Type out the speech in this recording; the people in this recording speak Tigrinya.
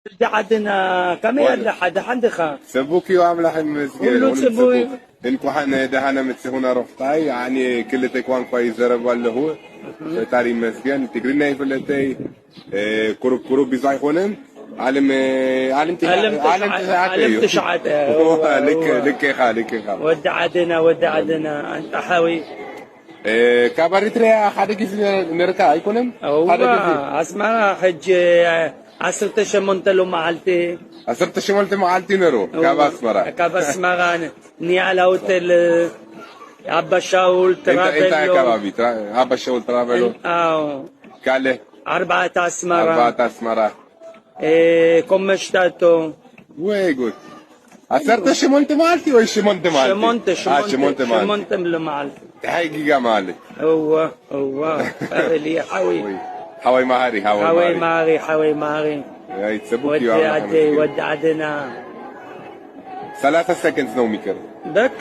ወዲ ዓድና ከመይ ኣለ ሓደ ሓንድኻ? ጽቡቅ እዩ፣ ኣምላኽ ይመስገን። ሁሉ ጽቡቅ። እንኳን ደህና መጣ ሆና ሮፍታይ፣ ያኒ ክልተ ቋንቋ ይዘረብ ኣለኹ። ፈጣሪ ይመስገን። ትግርኛ ይፍለጠይ፣ እ፣ ቁሩብ ቁሩብ ብዙ ኣይኮነን። ዓለም፣ እ፣ ዓለም ትሽዓ-፣ ዓለም ዓለም ትሽዓተ ትሽዓ-፣ እዩ። ዓለም ትሽዓተ። ልክ፣ እዋ። ልክ ኢኻ፣ ልክ ኢኻ። ወዲ ዓድና፣ ወዲ ዓድና፣ ኣንታ ሓዊ። እ፣ ካብ ኣሪትሪያ ሓደ ግዜ ነርካ ኣይኮነን? እዋ፣ ሓደ ግዜ። ኣስመራ ሕጂ ዓሰርተ ሸሞንተ ሎመዓልቲ። ዓሰርተ ሸሞንተ መዓልቲ ነሩ፣ እዋ፣ ካብ ኣስመራ። ካብ ኣስመራ ን-፣ ኒያላ ሆቴል፣ ኣባሻውል እንታይ፣ እንታይ ትራቨሎ። ከባቢ? ትራ-፣ ኣባሻውል ትራቨሎ። እን-፣ ኣዎ። ካልእ? ኣርባዕተ ኣስመራ። ኣርባዕተ ኣስመራ። እ፣ ኮመሽታቶ። ወይ ጉድ። ዓሰርተ ሸሞንተ መዓልቲ ወይ ሸሞንተ መዓልቲ? ሸሞንተ፣ አ፣ ሸሞንተ፣ ሸሞንተ መዓልቲ። ሸሞንተ መዓልቲ። እንታይ ጊጋ ማለት? እወ፣ እወ። ቀበሊ ሓወይ። ወይ፣ ሓወይ መሃሪ፣ ሓወይ ሓወይ መሃሪ። መሃሪ፣ ሓወይ መሃሪ። ኣይ፣ ጽቡቅ ወዲ እዩ፣ ኣምላኽ ኣደይ፣ ይመስገን። ወዲ ዓድና። ሰላሳ ሰከንድ ነው የሚቀር። በቃ።